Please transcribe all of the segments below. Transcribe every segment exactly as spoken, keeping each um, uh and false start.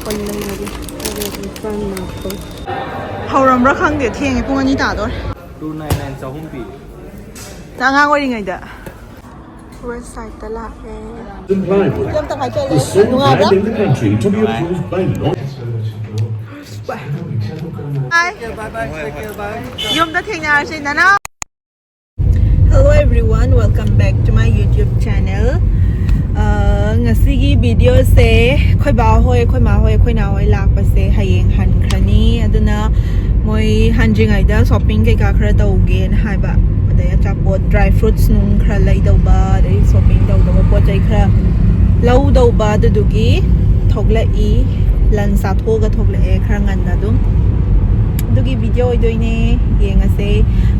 ꯀꯨꯟ ꯂꯩꯔꯒꯦ꯫ ꯇꯔꯦꯠ, ꯅꯤꯄꯥꯜ, ꯃꯥꯄꯜ꯫ ꯍꯧꯔꯝꯕ꯭ꯔꯥ ꯈꯪꯗꯦ, ꯊꯦꯡꯉꯦ, ꯄꯨꯡ ꯑꯅꯤ ꯇꯥꯗꯣꯔꯦ꯫ Two nine nine, ꯆꯍꯨꯝ ꯄꯤ꯫ ꯑꯉꯥꯡ ꯑꯣꯏꯔꯤꯉꯩꯗ꯫ West side ꯇ ꯂꯥꯛꯑꯦ꯫ ꯌꯨꯝ ꯇꯪꯈꯥꯏ ꯆꯠꯂꯦ꯫ ꯅꯨꯡꯉꯥꯏꯕ꯭ꯔꯥ? Hi꯫ ꯌꯨꯝꯗ ꯊꯦꯡꯅꯔꯁꯤ, ꯅꯅꯥꯎ꯫ Hello everyone, welcome back to my YouTube channel. ꯑ, ꯉꯁꯤꯒꯤ video ꯁꯦ ꯑꯩꯈꯣꯏ ꯕꯥ ꯍꯣꯏ, ꯑꯩꯈꯣꯏ ꯃꯥ ꯍꯣꯏ, ꯑꯩꯈꯣꯏ ꯅꯥ ꯍꯣꯏ ꯂꯥꯛꯄꯁꯦ ꯍꯌꯦꯡ ꯍꯟꯈ꯭ꯔꯅꯤ꯫ ꯑꯗꯨꯅ ꯃꯣꯏ ꯍꯟꯗ꯭ꯔꯤꯉꯩꯗ shopping ꯀꯩꯀꯥ ꯈꯔ ꯇꯧꯒꯦꯅ ꯍꯥꯏꯕ, ꯑꯗꯩ ꯑꯆꯥꯄꯣꯠ, dry fruits ꯅꯨꯡ ꯈꯔ ꯂꯩꯗꯧꯕ, ꯑꯗꯩ shopping ꯇꯧꯗꯧꯕ ꯄꯣꯠ ꯆꯩ ꯈꯔ ꯂꯧꯗꯧꯕ, ꯑꯗꯨꯗꯨꯒꯤ ꯊꯣꯛꯂꯛꯏ꯫ Lunch ꯆꯥꯊꯣꯛꯑꯒ ꯊꯣꯛꯂꯛꯑꯦ, ꯈꯔ ꯉꯟꯅ ꯑꯗꯨꯝ꯫ ꯑꯗꯨꯒꯤ video ꯑꯣꯏꯗꯣꯏꯅꯦ, ꯌꯦꯡꯉꯁꯦ꯫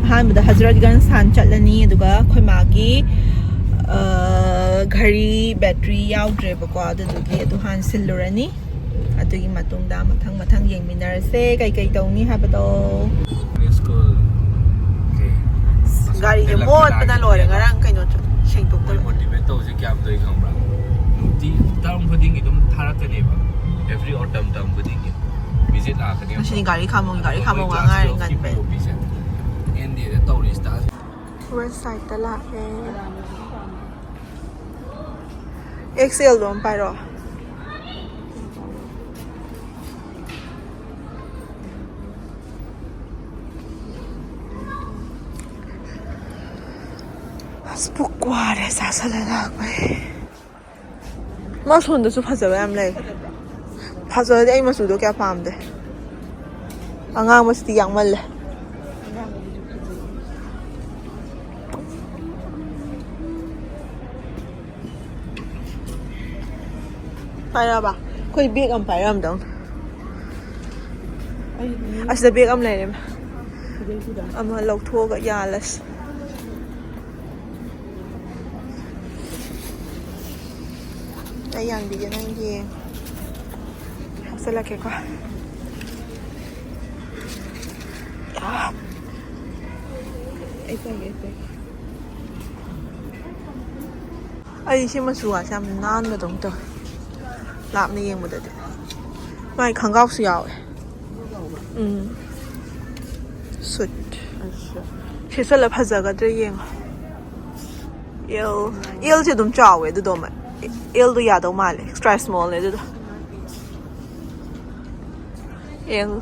ꯑꯍꯥꯟꯕꯗ ꯍꯖꯔꯠꯒꯟꯖ ꯍꯥꯟꯅ ꯆꯠꯂꯅꯤ, ꯑꯗꯨꯒ ꯑꯩꯈꯣꯏ ꯃꯥꯒꯤ, ꯑ, ꯘꯔꯤ battery ꯌꯥꯎꯗ꯭ꯔꯦꯕꯀꯣ, ꯑꯗꯨꯗꯨꯒꯤ ꯑꯗꯨ ꯍꯥꯟꯅ ꯁꯤꯜꯂꯨꯔꯅꯤ꯫ ꯑꯗꯨꯒꯤ ꯃꯇꯨꯡꯗ ꯃꯊꯪ ꯃꯊꯪ ꯌꯦꯡꯃꯤꯟꯅꯔꯁꯦ, ꯀꯩꯀꯩ ꯇꯧꯅꯤ ꯍꯥꯏꯕꯗꯣ꯫ School ꯒꯥꯔꯤꯁꯦ ꯃꯣꯠꯄꯅ ꯂꯣꯏꯔꯦ, ꯉꯔꯥꯡ ꯀꯩꯅꯣ ꯃꯣꯏ ꯁꯦꯡꯗꯣꯛꯇꯕ꯫ Motivate ꯇꯧꯁꯦ ꯀꯌꯥꯝ ꯇꯧꯏ ꯈꯪꯕ꯭ꯔꯥ? ꯅꯨꯡꯇꯤ term ꯈꯨꯗꯤꯡꯒꯤ ꯑꯗꯨꯝ ꯊꯥꯔꯛꯀꯅꯦꯕ, every term term ꯈꯨꯗꯤꯡꯒꯤ visit ꯂꯥꯛꯀꯅꯦꯕ꯫ ꯉꯁꯤꯗꯤ ꯒꯥꯔꯤ ꯈꯥꯝꯃꯣ, ꯒꯥꯔꯤ ꯈꯥꯝꯃꯣ ꯉꯥꯡꯉꯥꯏ ꯉꯟꯕꯩ꯫ West side ꯇ ꯂꯥꯛꯑꯦ꯫ X L ꯗꯣ ꯑꯃ ꯄꯥꯏꯔꯣ꯫ ꯑꯁ, ꯄꯨꯛ ꯋꯥꯔꯦ ꯆꯥꯁꯜꯂ ꯂꯥꯛꯄꯩ꯫ ꯃꯥ ꯁꯣꯝꯗꯁꯨ ꯐꯖꯕ ꯌꯥꯝ ꯂꯩ꯫ ꯐꯖꯕꯗꯤ ꯑꯩ ꯃꯆꯨꯗꯣ ꯀꯌꯥ ꯄꯥꯝꯗꯦ꯫ ꯑꯉꯥꯡꯕꯁꯤꯗꯤ ꯌꯥꯛꯃꯜꯂꯦ꯫ ꯄꯥꯏꯔꯕ? ꯑꯩꯈꯣꯏ bag ꯑꯃ ꯄꯥꯏꯔꯝꯗꯧꯅꯤ꯫ ꯑꯁꯤꯗ bag ꯑꯃ ꯂꯩꯔꯦ꯫ ꯑꯃ ꯂꯧꯊꯣꯛꯑꯒ ꯌꯥꯜꯂꯁꯤ꯫ ꯑꯩ ꯌꯥꯟꯕꯤꯒꯦ, ꯅꯪ ꯌꯦꯡ꯫ ꯍꯥꯞꯆꯜꯂꯛꯀꯦꯀꯣ꯫ ꯑꯩ ꯆꯪꯒꯦ, ꯑꯩ ꯆꯪꯒꯦ꯫ ꯑꯩ ꯁꯤ ꯃꯆꯨꯒꯥꯁꯦ ꯌꯥꯝ ꯅꯥꯟꯕꯗꯧꯅ ꯇꯧꯋꯦ, ꯂꯥꯞꯅ ꯌꯦꯡꯕꯗꯗꯤ꯫ ꯃꯥꯏ ꯈꯣꯡꯒ꯭ꯔꯥꯎꯁꯨ ꯌꯥꯎꯋꯦ꯫ ꯎꯝ꯫ ꯁꯨꯠ꯫ ꯁꯦꯠꯆꯜꯂ ꯐꯖꯒꯗ꯭ꯔꯥ ꯌꯦꯡꯉꯣ꯫ ꯑꯦꯜ꯫ ꯑꯦꯜꯁꯦ ꯑꯗꯨꯝ ꯆꯥꯎꯋꯦ ꯑꯗꯨꯗꯣ ꯑꯃ꯫ ꯑꯦꯜꯗꯣ ꯌꯥꯗꯧ ꯃꯥꯜꯂꯦ꯫ ꯑꯦꯛꯁꯇ꯭ꯔꯥ ꯁ꯭ꯃꯣꯜꯅꯦ ꯑꯗꯨꯗꯣ꯫ ꯑꯦꯜ꯫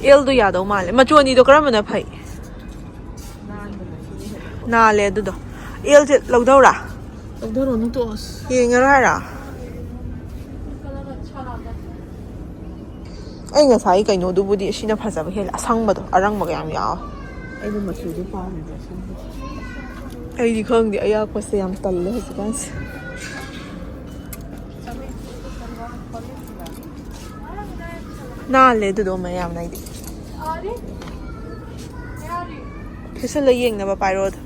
ꯑꯦꯜꯗꯣ ꯌꯥꯗꯧ ꯃꯥꯜꯂꯦ꯫ ꯃꯆꯨ ꯑꯅꯤꯗꯣ ꯀꯔꯝꯕꯅ ꯐꯩ? ꯅꯥꯜꯂꯦ ꯑꯗꯨꯗꯣ꯫ ꯑꯦꯜꯁꯦ ꯂꯧꯗꯧꯔꯥ? ꯂꯧꯊꯔꯣꯅꯨ, ꯇꯣꯛꯑꯁ꯫ ꯌꯦꯡꯉꯔꯣꯏ ꯍꯥꯏꯔꯣ? ꯑꯩ ꯉꯁꯥꯏ ꯀꯩꯅꯣꯗꯨꯕꯨꯗꯤ ꯁꯤꯅ ꯐꯖꯕ ꯍꯦꯜꯂꯦ, ꯑꯁꯪꯕꯗꯣ, ꯑꯔꯪꯕꯒ ꯌꯥꯝ ꯌꯥꯎꯋꯦ꯫ ꯑꯩꯗꯤ ꯃꯆꯨꯗꯣ ꯄꯥꯝꯃꯦꯕ, ꯑꯁꯪꯕꯗꯣ꯫ ꯑꯩꯗꯤ ꯈꯪꯗꯦ, ꯑꯌꯥꯛꯄꯁꯦ ꯌꯥꯝ ꯇꯜꯂꯦ ꯍꯧꯖꯤꯛꯀꯥꯟꯁꯦ꯫ ꯅꯥꯜꯂꯦ ꯑꯗꯨꯗꯣ ꯃꯌꯥꯝꯅ ꯑꯩꯗꯤ꯫ ꯐꯦꯁꯜꯂ ꯌꯦꯡꯅꯕ ꯄꯥꯏꯔꯣꯗ꯫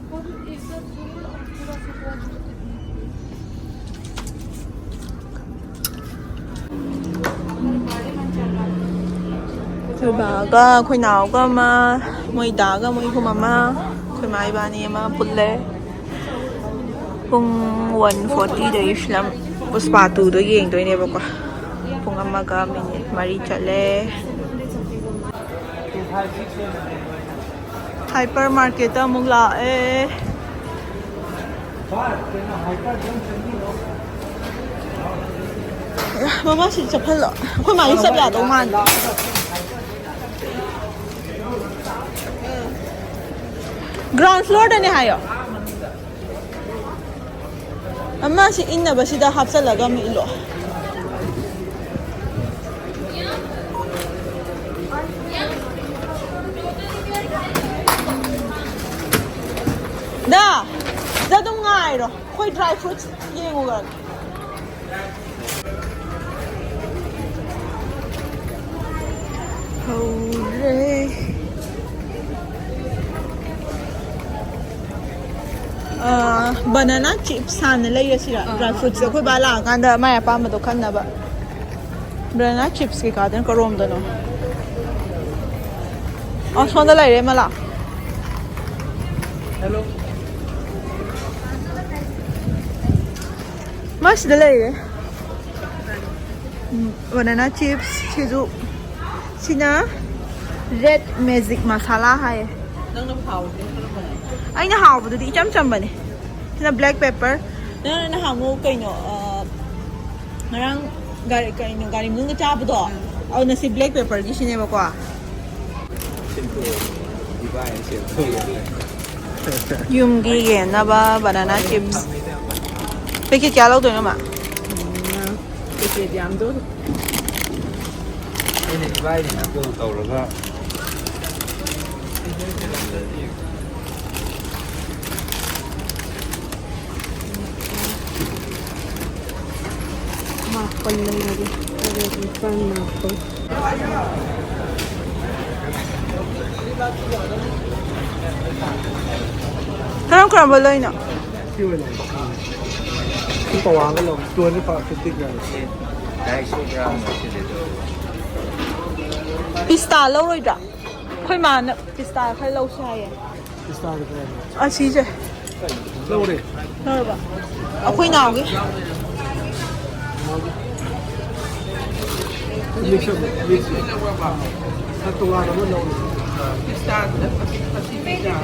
ꯑꯩꯈꯣꯏ ꯕꯥꯒ ꯑꯩꯈꯣꯏ ꯅꯥꯎꯒ ꯑꯃ, ꯃꯣꯏ ꯗꯥꯒ ꯃꯣꯏ ꯑꯍꯨꯝ ꯑꯃ, ꯑꯩꯈꯣꯏ ꯃꯥ ꯏꯕꯥꯅꯤ ꯑꯃ ꯄꯨꯜꯂꯦ꯫ ꯄꯨꯡ ꯋꯥꯟ ꯐꯣꯔꯇꯤꯗꯒꯤ ꯐꯤꯂꯝ ꯄꯨꯁꯄꯥ ꯇꯨꯗꯣ ꯌꯦꯡꯗꯣꯏꯅꯦꯕꯀꯣ꯫ ꯄꯨꯡ ꯑꯃꯒ ꯃꯤꯅꯤꯠ ꯃꯔꯤ ꯆꯠꯂꯦ꯫ ꯍꯥꯏꯄꯔ ꯃꯥꯔꯀꯦꯠꯇ ꯑꯃꯨꯛ ꯂꯥꯛꯑꯦ꯫ ꯑꯌꯥ, ꯃꯃꯥꯁꯤ ꯆꯠꯍꯜꯂꯣ꯫ ꯑꯩꯈꯣꯏ ꯃꯥꯗꯤ ꯆꯠ ꯌꯥꯗꯧ ꯃꯥꯟꯗꯦ꯫ ꯒ꯭ꯔꯥꯎꯟ ꯐ꯭ꯂꯣꯔꯗꯅꯦ ꯍꯥꯏꯌꯣ꯫ ꯑꯃ ꯁꯤ ꯏꯟꯅꯕꯁꯤꯗ ꯍꯥꯞꯆꯜꯂꯒ ꯑꯃ ꯏꯜꯂꯣ꯫ ꯗꯥ, ꯁꯤꯗ ꯑꯗꯨꯝ ꯉꯥꯏꯔꯣ, ꯑꯩꯈꯣꯏ ꯗ꯭ꯔꯥꯏ ꯐ꯭ꯔꯨꯠꯁ ꯌꯦꯡꯉꯨꯔꯒꯦ꯫ ꯍꯧꯔꯦ꯫ ꯕꯅꯅꯥ ꯆꯤꯞꯁ ꯍꯥꯟꯅ ꯂꯩꯔꯁꯤꯔ? ꯗ꯭ꯔꯥꯏ ꯐ꯭ꯔꯨꯠꯁ ꯑꯩꯈꯣꯏ ꯕꯥ ꯂꯥꯛꯑꯀꯥꯟꯗ ꯃꯥꯏ ꯑꯄꯥꯝꯕꯗꯣ ꯈꯟꯅꯕ꯫ ꯕꯅꯅꯥ ꯆꯤꯞꯁ ꯀꯩꯀꯥꯗꯨꯅ ꯀꯔꯣꯝꯗꯅꯣ? ꯑꯣ, ꯁꯣꯝꯗ ꯂꯩꯔꯦ, ꯑꯃ ꯂꯥꯛ꯫ ꯃꯥ ꯁꯤꯗ ꯂꯩꯔꯦ꯫ ꯕꯅꯥꯅꯥ ꯆꯤꯞꯁ ꯁꯤꯁꯨ꯫ ꯁꯤꯅ ꯔꯦꯗ ꯃꯦꯖꯤꯛ ꯃꯁꯥꯂꯥ ꯍꯥꯏꯌꯦ꯫ ꯅꯪꯅ ꯍꯥꯎꯕꯗꯤ ꯀꯔꯝꯕꯅꯣ? ꯑꯩꯅ ꯍꯥꯎꯕꯗꯨꯗꯤ ꯏꯆꯝ ꯆꯝꯕꯅꯦ꯫ ꯁꯤꯅ ꯕ꯭ꯂꯦꯛ ꯄꯦꯄꯔ꯫ ꯅꯪꯅ ꯅꯍꯥꯟꯃꯨꯛ ꯀꯩꯅꯣ, ꯑ, ꯉꯔꯥꯡ ꯒꯥꯔꯤ, ꯀꯩꯅꯣ, ꯒꯥꯔꯤ ꯃꯅꯨꯡꯗ ꯆꯥꯕꯗꯣ, ꯑꯗꯨꯅ ꯁꯤ ꯕ꯭ꯂꯦꯛ ꯄꯦꯄꯔꯒꯤꯁꯤꯅꯦꯕꯀꯣ꯫ ꯌꯨꯝꯒꯤ ꯌꯦꯟꯅꯕ ꯕꯅꯥꯅꯥ ꯆꯤꯞꯁ꯫ ꯄꯦꯀꯦꯠ ꯀꯌꯥ ꯂꯧꯗꯣꯏꯅꯣ, ꯃꯥ? ꯄꯦꯀꯦꯠ ꯌꯥꯝꯗꯣꯔꯤ꯫ ꯑꯩꯅ ꯏꯕꯥꯏꯅ ꯀꯣꯜ ꯇꯧꯔꯒ ꯃꯥꯄꯜ ꯂꯩꯔꯒꯦ꯫ ꯇꯔꯦꯠ, ꯅꯤꯄꯥꯜ, ꯃꯥꯄꯜ꯫ ꯀꯔꯝ ꯀꯔꯝꯕ ꯂꯩꯅꯣ? ꯁꯤ ꯑꯣꯏꯅ ꯂꯧ꯫ ꯁꯤ ꯄꯋꯥ ꯑꯃ ꯂꯧ꯫ Two hundred fifty gram. ꯄꯤꯁꯇꯥ ꯂꯧꯔꯣꯏꯗ꯭ꯔꯥ? ꯑꯩꯈꯣꯏ ꯃꯥꯅ ꯄꯤꯁꯇꯥ ꯈꯔ ꯂꯧꯁꯦ ꯍꯥꯏꯌꯦ꯫ ꯄꯤꯁꯇꯥꯗ ꯀꯌꯥꯅꯣ? ꯑꯁꯤꯁꯦ꯫ ꯂꯧꯔꯦ꯫ ꯂꯧꯔꯕ? ꯑꯩꯈꯣꯏ ꯅꯥꯎꯒꯤ꯫ ꯃꯤꯛꯁ ꯑꯃ, ꯃꯤꯛꯁ꯫ ꯈꯔ ꯇꯣꯉꯥꯟꯅ ꯑꯃ ꯂꯧꯔꯦ꯫ ꯄꯤꯁꯇꯥꯗꯨꯗ ꯈꯖꯤꯛ ꯈꯖꯤꯛ ꯄꯤꯁꯇꯥ꯫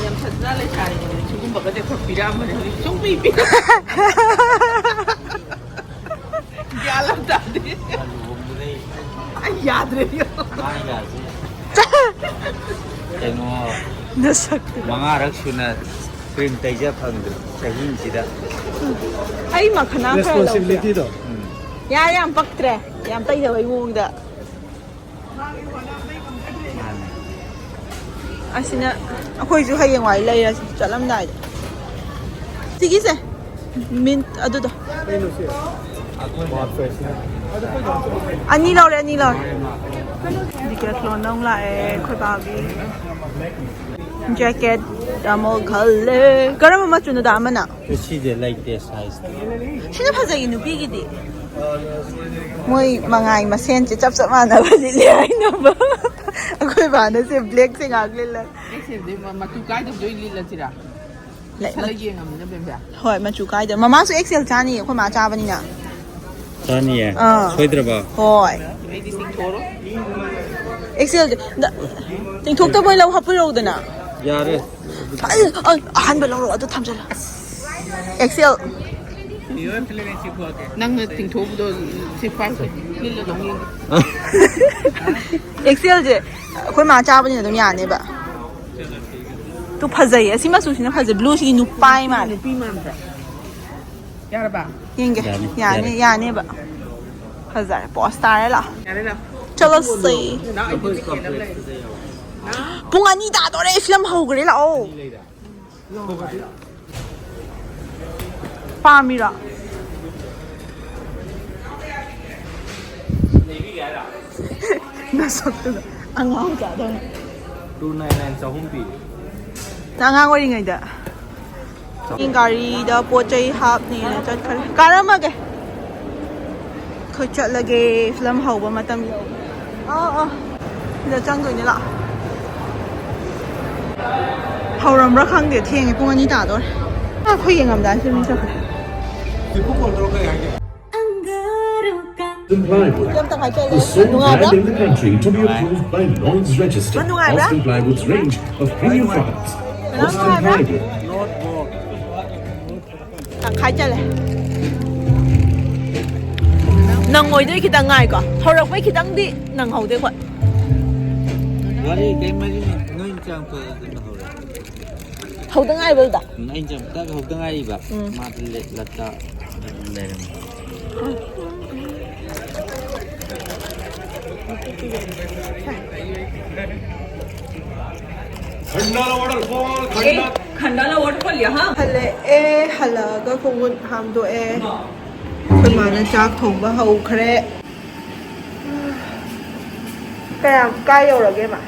ꯌꯥꯝ ꯐꯖꯅ ꯂꯩꯁꯥꯔꯤꯉꯩꯗ ꯁꯤꯒꯨꯝꯕꯒꯗꯤ ꯑꯩꯈꯣꯏ ꯄꯤꯔꯛꯑꯝꯕꯅꯦ꯫ ꯍꯧꯖꯤꯛ ꯁꯨꯡꯄꯤ ꯄꯤꯔꯛ-, ꯒ꯭ꯌꯥꯟ ꯑꯃ ꯇꯥꯗꯦ꯫ ꯂꯨꯍꯣꯡꯕꯗꯩ ꯑꯩ ꯌꯥꯗ꯭ꯔꯦ꯫ ꯃꯥꯏꯒꯥꯁꯦ ꯀꯩꯅꯣ ꯅꯁꯛꯇꯨꯒ꯫ ꯃꯉꯥꯔꯛ ꯁꯨꯅ ꯀ꯭ꯔꯤꯝ ꯇꯩꯖ ꯐꯪꯗ꯭ꯔꯤ ꯆꯍꯤꯁꯤꯗ꯫ ꯑꯩ ꯃꯈꯅꯥ ꯈꯔ ꯂꯧꯁꯤꯔꯥ? ꯔꯦꯁꯄꯣꯟꯁꯤꯕꯤꯂꯤꯇꯤꯗꯣ꯫ ꯎꯝ꯫ ꯌꯥꯔꯦ, ꯌꯥꯝ ꯄꯛꯇ꯭ꯔꯦ꯫ ꯌꯥꯝ ꯇꯩꯗꯕꯩ ꯃꯑꯣꯡꯗ꯫ ꯃꯥꯅꯦ꯫ ꯑꯁꯤꯅ ꯑꯩꯈꯣꯏꯁꯨ ꯍꯌꯦꯡꯋꯥꯏ ꯂꯩꯔꯁꯤ ꯆꯠꯂꯝꯗꯥꯏꯗ꯫ ꯁꯤꯒꯤꯁꯦ꯫ ꯃꯤꯟ ꯑꯗꯨꯗꯣ꯫ ꯀꯩꯅꯣꯁꯦ? ꯃꯥꯔꯛ ꯐ꯭ꯔꯦꯁꯅꯦ꯫ ꯑꯅꯤ ꯂꯧꯔꯦ, ꯑꯅꯤ ꯂꯧꯔꯦ꯫ ꯗꯤꯀꯦꯠꯂꯣꯟꯗ ꯑꯃꯨꯛ ꯂꯥꯛꯑꯦ ꯑꯩꯈꯣꯏ ꯕꯥꯒꯤ꯫ ꯖꯦꯀꯦꯠ ꯑꯃꯨꯛ ꯈꯜꯂꯦ꯫ ꯀꯔꯝꯕ ꯃꯆꯨꯅꯣ ꯗꯥ ꯑꯃꯅ? ꯁꯤꯁꯦ ꯂꯩꯇꯦ ꯁꯥꯏꯖ꯫ ꯁꯤꯅ ꯐꯖꯩꯌꯦ ꯅꯨꯄꯤꯒꯤꯗꯤ꯫ ꯃꯣꯏ ꯃꯉꯥꯏ ꯃꯁꯦꯟꯁꯦ ꯆꯞ ꯆꯞ ꯃꯥꯟꯅꯕ ꯂꯤꯠꯂꯦ ꯍꯥꯏꯅꯕ꯫ ꯑꯩꯈꯣꯏ ꯕꯥꯅ ꯁꯦ ꯕ꯭ꯂꯦꯛꯁꯦ ꯉꯥꯛ ꯂꯤꯠꯂꯦ꯫ ꯕ꯭ꯂꯦꯛꯁꯦ ꯃꯇꯨ ꯀꯥꯏꯗꯕꯗꯣ ꯑꯣꯏꯅ ꯂꯤꯠꯂꯁꯤꯔꯥ? ꯂꯩ꯫ ꯈꯜꯂ ꯌꯦꯡꯉꯝꯅꯤꯅ ꯕꯦꯝꯕꯦ꯫ ꯍꯣꯏ, ꯃꯆꯨ ꯀꯥꯏꯗ꯫ ꯃꯃꯥꯁꯨ ꯑꯦꯛꯁꯦꯜ ꯆꯥꯅꯤꯌꯦ, ꯑꯩꯈꯣꯏ ꯃꯥ ꯆꯥꯕꯅꯤꯅ꯫ ꯆꯥꯅꯤꯌꯦ? ꯑꯥ꯫ ꯁꯣꯏꯗ꯭ꯔꯕ? ꯍꯣꯏ꯫ ꯑꯩꯗꯤ ꯇꯤꯡꯊꯣꯛꯑꯔꯣꯏ꯫ ꯑꯦꯛꯁꯦꯜ ꯇꯤꯡꯊꯣꯛꯇꯕ ꯑꯣꯏꯅ ꯂꯧ ꯍꯥꯞꯄꯤꯔꯛꯎꯗꯅ꯫ ꯌꯥꯔꯦ꯫ ꯑꯩ, ꯑ, ꯑꯍꯟꯕ ꯂꯧꯔꯣ, ꯑꯗꯨ ꯊꯝꯖꯜꯂꯣ꯫ ꯑꯦꯛꯁꯦꯜ꯫ ꯅꯪꯅ ꯇꯤꯡꯊꯣꯛꯄꯗꯣ ꯁꯤ ꯄꯥꯏꯁꯦ꯫ ꯂꯤꯠꯂ ꯑꯗꯨꯝ ꯌꯦꯡꯒꯦ꯫ ꯑꯦꯛꯁꯦꯜꯁꯦ ꯑꯩꯈꯣꯏ ꯃꯥ ꯆꯥꯕꯅꯤꯅ ꯑꯗꯨꯝ ꯌꯥꯅꯦꯕ꯫ ꯇꯨ ꯐꯖꯩ, ꯑꯁꯤ ꯃꯆꯨꯁꯤꯅ ꯐꯖꯩ꯫ ꯕ꯭ꯂꯨꯁꯤꯗꯤ ꯅꯨꯄꯥꯏ ꯃꯥꯜꯂꯦ꯫ ꯅꯨꯄꯤ ꯃꯥꯟꯗ꯭ꯔꯥ? ꯌꯥꯔꯕ? ꯌꯦꯡꯒꯦ꯫ ꯌꯥꯅꯤ, ꯌꯥꯅꯤ, ꯌꯥꯅꯤ꯫ ꯌꯥꯅꯦꯕ꯫ ꯐꯖꯔꯦ, ꯄꯣꯁ ꯇꯥꯔꯦ ꯂꯥꯛꯑꯣ꯫ ꯌꯥꯔꯦ ꯂꯥꯛꯑꯣ꯫ ꯆꯠꯂꯁꯤ꯫ ꯂꯥꯛꯑꯣ, ꯑꯩ ꯕꯤꯜ ꯀꯦꯟꯅꯕ ꯂꯩ꯫ ꯄꯨꯡ ꯑꯅꯤ ꯇꯥꯗꯣꯔꯦ, ꯐꯤꯂꯝ ꯍꯧꯈ꯭ꯔꯦ, ꯂꯥꯛꯑꯣ꯫ ꯄꯥꯝꯃꯤꯔꯣ? ꯅꯁꯛꯇꯨꯒ ꯑꯉꯥꯡ ꯃꯆꯥꯗꯧꯅ꯫ Two nine nine, ꯆꯍꯨꯝ ꯄꯤ꯫ ꯅꯪ ꯑꯉꯥꯡ ꯑꯣꯏꯔꯤꯉꯩꯗ꯫ ꯒꯥꯔꯤꯗ ꯄꯣꯠ ꯆꯩ ꯍꯥꯞꯅꯦꯅ ꯆꯠꯈ꯭ꯔꯦ꯫ ꯀꯥꯔꯝꯃꯒꯦ꯫ ꯑꯩꯈꯣꯏ ꯆꯠꯂꯒꯦ, ꯐꯤꯂꯝ ꯍꯧꯕ ꯃꯇꯝ ꯌꯧꯔꯦ꯫ ꯑꯥ, ꯑꯥ꯫ ꯁꯤꯗ ꯆꯪꯗꯣꯏꯅꯦ, ꯂꯥꯛꯑꯣ꯫ ꯍꯧꯔꯝꯕ꯭ꯔꯥ ꯈꯪꯗꯦ, ꯊꯦꯡꯉꯦ, ꯄꯨꯡ ꯑꯅꯤ ꯇꯥꯗꯣꯔꯦ꯫ ꯑꯥ, ꯑꯩꯈꯣꯏ ꯌꯦꯡꯉꯝꯗꯥꯏꯁꯤꯗ ꯃꯤ ꯆꯠꯈ꯭ꯔꯦ꯫ Austin Plywood, the sole brand in the country to be approved by Lloyd's Register. ꯃꯥ ꯅꯨꯡꯉꯥꯏꯕ꯭ꯔꯥ? Austin Plywood's range of premium products. Austin Plywood. ꯇꯪꯈꯥꯏ ꯆꯠꯂꯦ꯫ ꯅꯪꯉꯣꯏꯗꯣꯏ ꯈꯤꯇꯪ ꯉꯥꯏꯀꯣ꯫ ꯍꯧꯔꯛꯄꯩ ꯈꯤꯇꯪꯗꯤ ꯅꯪꯍꯧꯗꯦ ꯑꯩꯈꯣꯏ꯫ ꯋꯥꯔꯤ ꯀꯩꯝ ꯃꯔꯤ ꯂꯩꯅꯗꯦ꯫ ꯅꯣꯏ ꯆꯥꯡ ꯊꯣꯛꯑꯦ ꯑꯗꯨꯝ ꯍꯧꯔꯦ꯫ ꯍꯧꯗ ꯉꯥꯏꯕꯗꯨꯗ꯫ ꯎꯝ, ꯑꯩꯅ ꯆꯥꯡ ꯇꯛ ꯍꯧꯗ ꯉꯥꯏꯔꯤꯕ꯫ ꯎꯝ꯫ ꯃꯥꯗꯤ ꯂꯦ-, ꯂꯇꯥ ꯂꯩꯔꯝꯃꯦ꯫ ꯈꯟꯗꯥꯂꯥ waterfall, ꯈꯟꯗꯥ-, ꯈꯟꯗꯥꯂꯥ waterfall ꯌꯥꯍꯥ꯫ ꯍꯜꯂꯛꯑꯦ, ꯍꯜꯂꯛꯑꯒ ꯈꯣꯡꯈꯨꯠ ꯍꯥꯝꯗꯣꯛꯑꯦ꯫ ꯑꯩꯈꯣꯏ ꯃꯥꯅ ꯆꯥꯛ ꯊꯣꯡꯕ ꯍꯧꯈ꯭ꯔꯦ꯫ ꯀꯌꯥꯝ, ꯀꯥꯏ ꯌꯧꯔꯒꯦ, ꯃꯥ?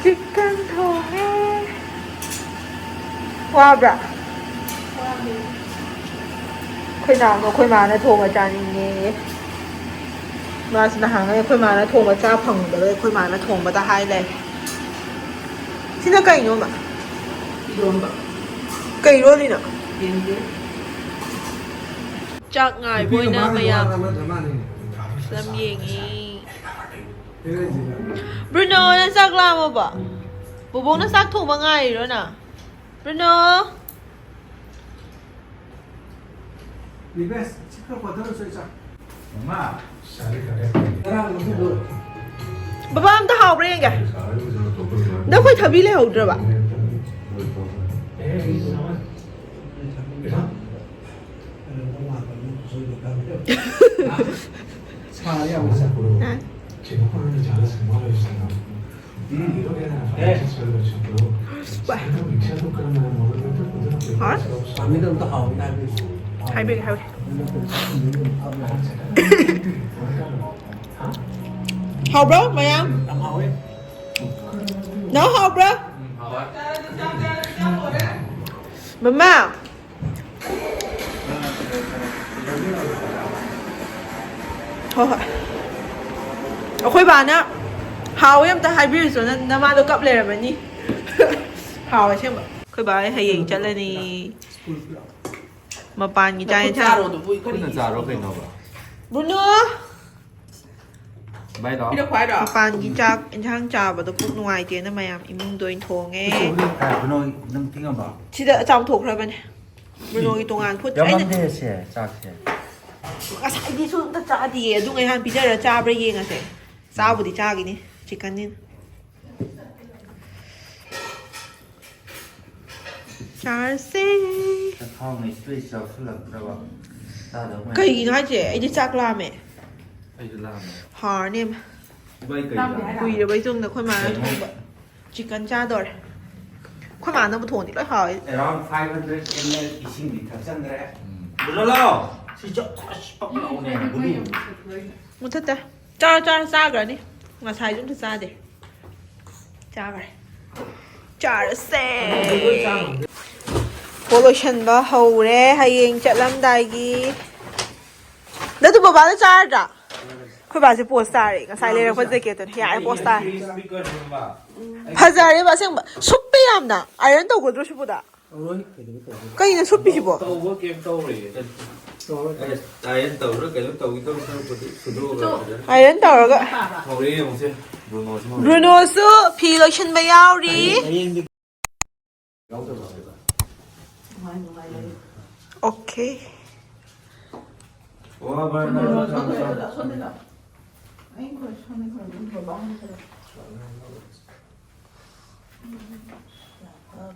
ꯆꯤꯛꯀꯟ ꯊꯣꯡꯉꯦ꯫ ꯋꯥꯕ꯭ꯔꯥ? ꯑꯩꯈꯣꯏ ꯅꯥꯎꯅ ꯑꯩꯈꯣꯏ ꯃꯥꯅ ꯊꯣꯡꯉ ꯆꯥꯅꯤꯡꯉꯦꯌꯦ꯫ ꯃꯥꯁꯨ ꯅꯍꯥꯟꯉꯩ ꯑꯩꯈꯣꯏ ꯃꯥꯅ ꯊꯣꯡꯕ ꯆꯥ ꯐꯪꯗꯕ, ꯑꯩꯈꯣꯏ ꯃꯥꯅ ꯊꯣꯡꯕꯗ ꯍꯥꯏ ꯂꯩ꯫ ꯁꯤꯅ ꯀꯩꯅꯣꯕ? ꯏꯔꯣꯟꯕ꯫ ꯀꯩ ꯏꯔꯣꯜꯂꯤꯅꯣ? ꯌꯦꯟꯗꯦꯝ꯫ ꯆꯥꯛ ꯉꯥꯏꯕ ꯑꯣꯏꯅ ꯃꯌꯥꯝ ꯐꯤꯂꯝ ꯌꯦꯡꯉꯤ꯫ ꯕ꯭ꯔꯨꯅꯣ, ꯅꯪ ꯆꯥꯛ ꯂꯥꯝꯃꯕꯣ? ꯕꯣꯕꯣꯛꯅ ꯆꯥꯛ ꯊꯣꯡꯕ ꯉꯥꯏꯔꯤꯔꯣ ꯅꯪ? ꯕ꯭ꯔꯨꯅꯣ꯫ ꯃꯃꯥ꯫ ꯕꯕꯥ, ꯑꯝꯇ ꯍꯥꯎꯕ꯭ꯔꯥ ꯌꯦꯡꯒꯦ꯫ ꯅꯈꯣꯏ ꯊꯕꯤ ꯂꯩꯍꯧꯗ꯭ꯔꯕ? ꯍꯥꯏꯕꯤꯒꯦ, ꯍꯥꯏꯕꯤꯒꯦ꯫ ꯍꯥꯎꯕ꯭ꯔꯣ ꯃꯌꯥꯝ? ꯅꯪ ꯍꯥꯎꯕ꯭ꯔꯣ? ꯃꯃꯥ꯫ ꯍꯣꯏ, ꯍꯣꯏ꯫ ꯑꯩꯈꯣꯏ ꯕꯥꯅ ꯍꯥꯎꯋꯦ ꯑꯝꯇ ꯍꯥꯏꯕꯤꯔꯨꯆꯣ, ꯅ-, ꯅꯃꯥꯗꯣ ꯀꯞ ꯂꯩꯔꯝꯃꯅꯤ꯫ ꯍꯥꯎꯋꯦ ꯑꯁꯦꯡꯕ꯫ ꯑꯩꯈꯣꯏ ꯕꯥ ꯍꯌꯦꯡ ꯆꯠꯂꯅꯤ꯫ ꯃꯄꯥꯟꯒꯤ ꯆꯥꯛ ꯅꯈꯨꯠ ꯌꯦꯟꯁꯥꯡ꯫ ꯆꯥꯔꯣ ꯑꯗꯨꯕꯨ ꯀꯔꯤ ꯈꯨꯠꯅ ꯆꯥꯔꯣ ꯀꯩꯅꯣꯕ? ꯕ꯭ꯔꯨꯅꯣ! ꯚꯥꯏ ꯂꯥꯛꯑꯣ꯫ ꯄꯤꯔꯛꯄ ꯍꯥꯏꯔꯣ? ꯃꯄꯥꯟꯒꯤ ꯆꯥꯛ ꯌꯦꯟꯁꯥꯡ ꯆꯥꯕꯗꯣ ꯄꯨꯛ ꯅꯨꯡꯉꯥꯏꯇꯦꯅ ꯃꯌꯥꯝ ꯏꯃꯨꯡꯗ ꯑꯣꯏꯅ ꯊꯣꯡꯉꯦ꯫ ꯀꯥꯏ ꯕ꯭ꯔꯨꯅꯣ ꯅꯪ ꯇꯤꯡꯉꯕ? ꯁꯤꯗ ꯆꯥꯝꯊꯣꯛꯈ꯭ꯔꯕꯅꯦ꯫ ꯕ꯭ꯔꯨꯅꯣꯒꯤ ꯇꯣꯉꯥꯟ ꯐꯨꯠ ꯑꯩꯅ ꯌꯥꯝꯃꯝꯗꯦ ꯁꯦ ꯆꯥꯛꯁꯦ꯫ ꯉꯁꯥꯏꯗꯤꯁꯨ ꯑꯝꯇ ꯆꯥꯗꯤꯌꯦ꯫ ꯑꯗꯨ ꯉꯥꯏꯍꯥꯛ ꯄꯤꯖꯔ ꯆꯥꯕ꯭ꯔꯥ ꯌꯦꯡꯉꯁꯦ꯫ ꯆꯥꯕꯨꯗꯤ ꯆꯥꯈꯤꯅꯤ꯫ ꯆꯤꯛꯀꯟꯅꯤꯅ꯫ ꯆꯥꯔꯁꯦ꯫ ꯆꯈꯥꯎ ꯅꯩꯁꯤꯜꯂ ꯆꯥꯎꯁꯤꯜꯂꯛꯇ꯭ꯔꯕ? ꯆꯥꯗꯧ ꯃꯥꯜꯂꯦ꯫ ꯀꯩꯒꯤꯅꯣ ꯍꯥꯏꯁꯦ? ꯑꯩꯗꯤ ꯆꯥꯛ ꯂꯥꯝꯃꯦ꯫ ꯑꯩꯁꯨ ꯂꯥꯝꯃꯦ꯫ ꯍꯥꯎꯔꯅꯦꯕ꯫ ꯏꯕꯥꯏ ꯀꯩ ꯆꯥꯗꯦ ꯆꯥ-? ꯍꯥꯏꯔꯣ? ꯀꯨꯏꯔꯕꯩ ꯇꯨꯡꯗ ꯑꯩꯈꯣꯏ ꯃꯥꯅ ꯀꯩꯅꯣ? ꯊꯣꯡꯕ ꯆꯤꯛꯀꯟ ꯆꯥꯗꯣꯔꯦ꯫ ꯑꯩꯈꯣꯏ ꯃꯥꯅꯕꯨ ꯊꯣꯡꯉꯗꯤ ꯂꯣꯏ ꯍꯥꯎꯋꯦ꯫ Around five hundred ml ꯏꯁꯤꯡꯗꯤ ꯊꯛꯆꯟꯈ꯭ꯔꯦ꯫ ꯎꯝ꯫ ꯕꯨꯂꯣ ꯂꯥꯎ꯫ ꯁꯤ ꯆ-, ꯑꯁ, ꯄꯛ ꯂꯥꯎꯅꯦ, ꯕꯨꯂꯨ꯫ ꯃꯨꯊꯠꯇꯦ꯫ ꯆꯥꯔꯣ, ꯆꯥꯔꯣ, ꯆꯥꯈ꯭ꯔꯅꯤ꯫ ꯉꯁꯥꯏꯁꯨ ꯑꯝꯇ ꯆꯥꯗꯦ꯫ ꯆꯥꯈ꯭ꯔꯦ꯫ ꯆꯥꯔꯁꯦ꯫ ꯄꯣꯠ ꯂꯣꯏꯁꯟꯕ ꯍꯧꯔꯦ ꯍꯌꯦꯡ ꯆꯠꯂꯝꯗꯥꯏꯒꯤ꯫ ꯅꯠꯇꯨ ꯕꯕꯥꯗ ꯆꯥꯔꯗ꯭ꯔꯥ? ꯑꯩꯈꯣꯏ ꯕꯥꯁꯦ ꯄꯣꯁ ꯇꯥꯔꯦ, ꯉꯁꯥꯏ ꯂꯩꯔꯛꯄ ꯖꯦꯀꯦꯠꯇꯨꯅ꯫ ꯌꯥꯔꯦ, ꯄꯣꯁ ꯇꯥꯔꯦ꯫ ꯐꯖꯔꯦꯕ ꯑꯁꯦꯡꯕ꯫ ꯁꯨꯞꯄꯦ ꯌꯥꯝꯅ꯫ ꯑꯥꯏꯔꯟ ꯇꯧꯒꯗ꯭ꯔꯣ ꯁꯤꯕꯨꯗ? ꯇꯧꯔꯣꯏ, ꯀꯩꯗꯧꯕꯩ ꯇꯧꯗꯣꯏꯅꯣ? ꯀꯩꯅꯣ ꯁꯨꯞꯄꯤꯁꯤꯕꯣ? ꯇꯧꯕ ꯀꯩꯝ ꯇꯧꯔꯣꯏꯌꯦ꯫ ꯇꯧꯔꯣꯏ, ꯇꯧꯔꯣꯏ꯫ ꯑꯦ, ꯑꯥꯏꯔꯟ ꯇꯧꯔꯒ ꯀꯩꯅꯣ ꯇꯧꯒꯦ ꯇꯧꯕ ꯁꯔꯨꯛꯄꯨꯗꯤ ꯁꯨꯗꯣꯛꯑꯒ ꯐꯖꯅ꯫ ꯑꯥꯏꯔꯟ ꯇꯧꯔꯒ꯫ ꯍꯧꯔꯦ ꯌꯦꯡꯉꯨꯁꯦ, ꯕ꯭ꯔꯨꯅꯣꯁꯤꯃ ꯍꯧꯔꯦ꯫ ꯕ꯭ꯔꯨꯅꯣꯁꯨ ꯐꯤ ꯂꯣꯏꯁꯤꯟꯕ ꯌꯥꯎꯔꯤ꯫ ꯍꯌꯦꯡꯗꯤ ꯌꯥꯎꯗꯕ꯭ꯔꯣ ꯍꯥꯏꯕ? ꯑꯣꯀꯦ꯫ ꯋꯥꯕ꯭ꯔꯥ ꯅꯪ?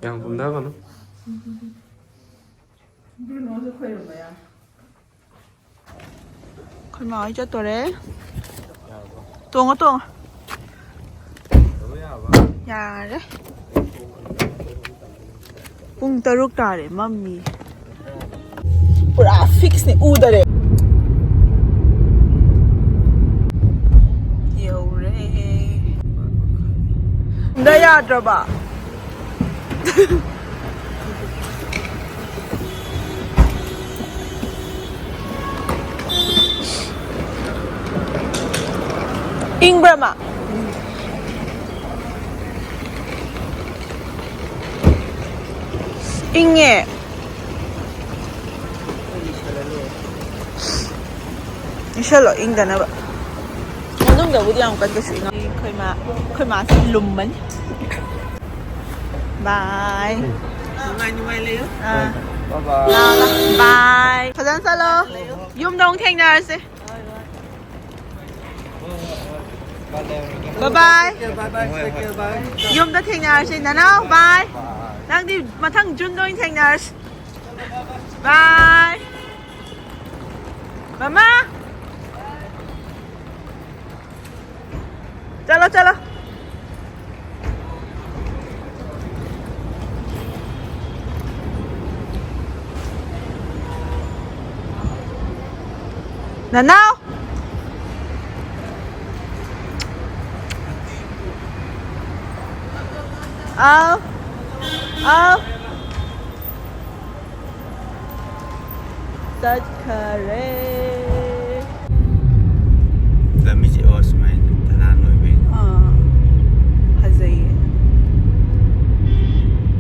ꯌꯥꯝ ꯀꯨꯝꯊꯒꯅꯨ꯫ ꯕ꯭ꯔꯨꯅꯣꯁꯨ ꯈꯣꯏꯔꯝꯕ ꯌꯥꯏ꯫ ꯑꯩꯈꯣꯏ ꯃꯥ ꯍꯣꯏ ꯆꯠꯇꯣꯔꯦ꯫ ꯇꯣꯡꯉꯣ, ꯇꯣꯡꯉꯣ꯫ ꯌꯥꯔꯦ꯫ ꯄꯨꯡ ꯇꯔꯨꯛ ꯇꯥꯔꯦ, ꯃꯝꯃꯤ꯫ ꯄꯨꯔꯥ ꯐꯤꯛꯁꯅꯤ, ꯎꯗꯔꯦ꯫ ꯌꯧꯔꯦ꯫ ꯗ ꯌꯥꯗ꯭ꯔꯕ? ꯏꯪꯕ꯭ꯔꯃ? ꯏꯪꯉꯦ꯫ ꯏꯁꯜꯂꯣ, ꯏꯪꯗꯅꯕ꯫ ꯃꯅꯨꯡꯗꯕꯨꯗꯤ ꯌꯥꯝ ꯀꯟ ꯀꯩꯁꯨ ꯏꯪꯉꯝ-, ꯑꯩꯈꯣꯏ ꯃꯥ, ꯑꯩꯈꯣꯏ ꯃꯥꯁꯦ ꯂꯨꯝꯃꯅꯤ꯫ ꯕꯥꯏ꯫ ꯅꯨꯡꯉꯥꯏ ꯅꯨꯡꯉꯥꯏ ꯂꯩꯌꯨ꯫ ꯑꯥ꯫ ꯕꯥꯏ ꯕꯥꯏ꯫ ꯂꯥꯛꯑꯣ, ꯂꯥꯛꯑꯣ꯫ ꯕꯥꯏ꯫ ꯐꯖꯅ ꯆꯠꯂꯣ꯫ ꯌꯨꯝꯗ ꯑꯃꯨꯛ ꯊꯦꯡꯅꯔꯁꯦ꯫ ꯕꯥꯏ ꯕꯥꯏ꯫ Take care, bye bye, take care, bye. ꯌꯨꯝꯗ ꯊꯦꯡꯅꯔꯁꯦ, ꯅꯅꯥꯎ꯫ ꯕꯥꯏ꯫ ꯅꯪꯗꯤ ꯃꯊꯪ ꯖꯨꯟꯗ ꯑꯣꯏꯅ ꯊꯦꯡꯅꯔꯁꯤ꯫ ꯕꯥꯏ꯫ ꯃꯃꯥ꯫ ꯆꯠꯂꯣ, ꯆꯠꯂꯣ꯫ ꯅꯅꯥꯎ꯫ ꯑꯥꯎ꯫ ꯑꯥꯎ꯫ ꯆꯠꯈꯔꯦ꯫ ꯂꯝꯕꯤꯁꯦ ꯑꯁ